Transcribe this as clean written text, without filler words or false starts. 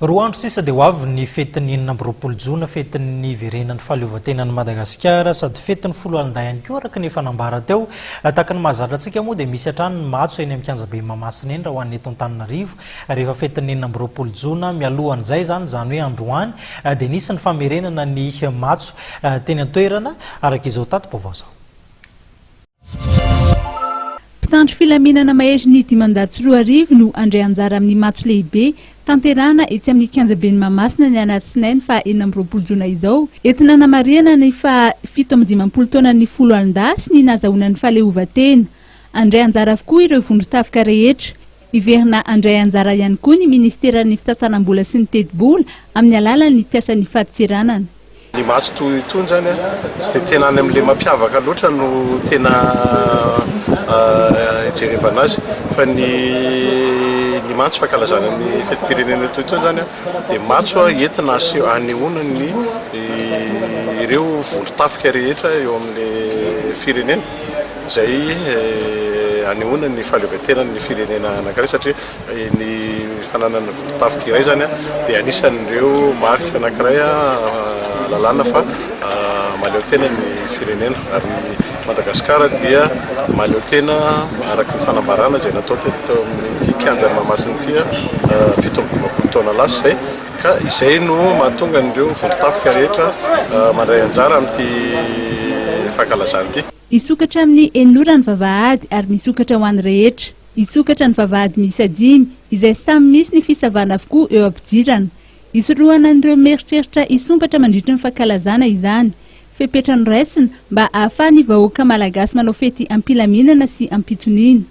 Roa andro sisa dia ho avy ny fetin'ny 26 jona, fetin'ny niverenan'ny fahaleovantenan'i Madagasikara sady fetin'ny foloalindahy ihany koa araka ny efa nambara teo. Tahaka ny mahazatra antsika moa dia misy hatrany ny matso eny amin'ny kianjabe Mahamasina eny raha ho an'ny eto Antananarivo rehefa fetin'ny 26 jona. Mialohan'izay izany, izany hoe androany, dia nisy ny famerenana ny matso teny an-toerana araka izao tati-baovao izao. Mpitandro filaminana maherin'ny 2500 no handray anjara amin'ny matso lehibe tanterahana etsy amin'ny kianjaben'i Mahamasina ny alatsinainy faha 26 jona izao, entina hanamarihana ny faha 57 taonan'ny foloalindahy sy ny nahazahoana ny fahaleovantena. Handray anjara avokoa ireo vondron-tafika rehetra. Hiverina handray anjara ihany koa ny minisiteran'ny fitantanam-bola sy ny tetibola amin'ny alalan'ny mpiasan'ny fadintseranana. Ny matso toy itony izany tsy dia tena any amin'ilay mampiavaka loatra no tena ijerevana azy fa ny ny matso fankalazana ny fetim-pirenena toy itony izany dia matso entina aseho anehoana ny ireo vondron-tafika rehetra eo amin'ilay firenena izay anehoana ny fahaleovantenan'ny firenena anankiray satria Ny fananana vondron-tafika iray izany dia anisan'ireo marika anankiray ahalalana fa mahaleo tena ny firenena ary Madagasikara dia mahaleo tena araka ny fanambarana izay natao teto amin'ity kianjan'i Mahamasina ity 57 taona lasa izay ka izay no mahatonga an'ireo vondron-tafika rehetra mandray anjara amin'ity fankalazana ity. Hisokatra amin'ny enina ora ny vavahady ary misokatra ho an'ny rehetra. Hisokatra ny vavahady miisa dimy, izay samy misy ny fisavana avokoa eo am-pidirana. Hisorohana an'ireo mieritreritra hisompatra mandritry ny fankalazana izany. Fepetra noraisina mba hahafahan'ny vahoaka malagasy manao fety am-pilaminana sy am-pitoniana.